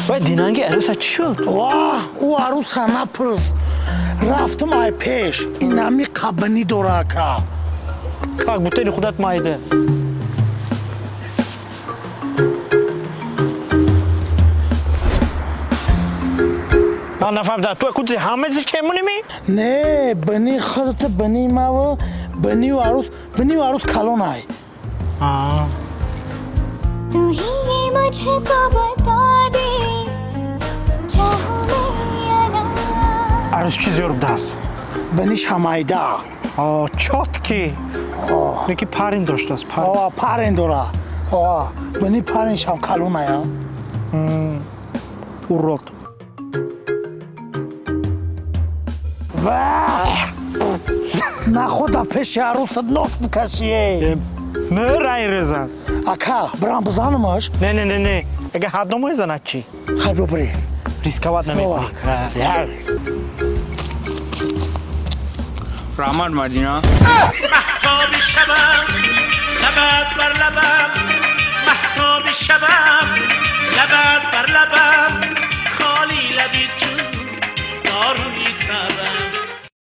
Вай, динанги арӯса чӣ шуд? Ваҳ, ӯ арӯса напурс. Рафтам ай пеш, инами қабинӣ дора, ака. Как будто худат майда. Ман нафаҳмидам, ту кузи ҳамази чемуними? Не, бини худат, бини мава, бинию арӯс, бинию арӯс калонай. तू ही ये मुझको बता दे, चाहूं मैं या ना। Арӯс чӣ зёр будааст? Биниш ҳамайда. Чёткий. Леки парин доштааст, парин. О, парен дора. О, бини пареншам калоная. Урод. Ваҳ, нахуда пеши арӯсат нос бикашие. Мӯр айрезан. Ака, бирам бизанамаш? Не, не, не, не, агар ҳаддомои занад чӣ? Хай, бибирӣ. Рисковать намекунӣ. Раҳмат, Мадина. Маҳтоби шабам.